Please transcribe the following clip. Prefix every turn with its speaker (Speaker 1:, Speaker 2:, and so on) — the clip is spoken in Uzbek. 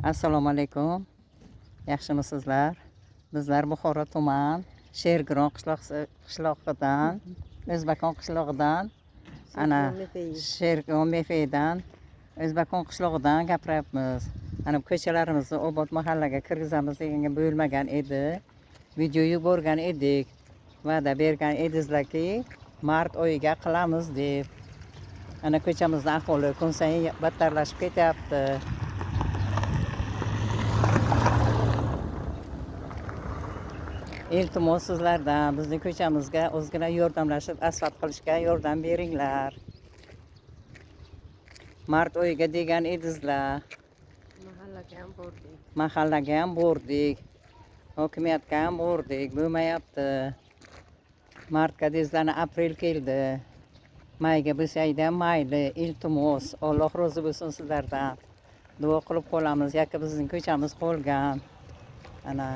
Speaker 1: Assalomu alaykum. Yaxshimisizlar? Bizlar Buxoro tuman Shergiron qishlog'idan, O'zbakon qishlog'idan, ana Shergiron mefeydan, O'zbakon qishlog'idan gapiryapmiz. Ana ko'chalarimizni obod mahallaga kirgizamiz deganga bo'lmagan edi. Video yuborgan edik. Va'da bergan edingizlarki, mart oyiga qilamiz deb. Ana ko'chamizni ahvoli kun sayin battarlashib ketyapti. Iltimos sizlardan bizning ko'chamizga ozgina yordamlashib asfalt qilishga yordam beringlar. Mart oyiga degan edingizlar.
Speaker 2: Mahallaga ham bordik.
Speaker 1: Mahallaga ham bordik. Hokimiyatga ham bordik, bo'lmayapti. Martga dezlarni aprel keldi. Mayga bo'lsaydi ham mayli, iltimos, Alloh rozi bo'lsin sizlardan. Duo qilib qolamiz, yakka bizning ko'chamiz qolgan. Ana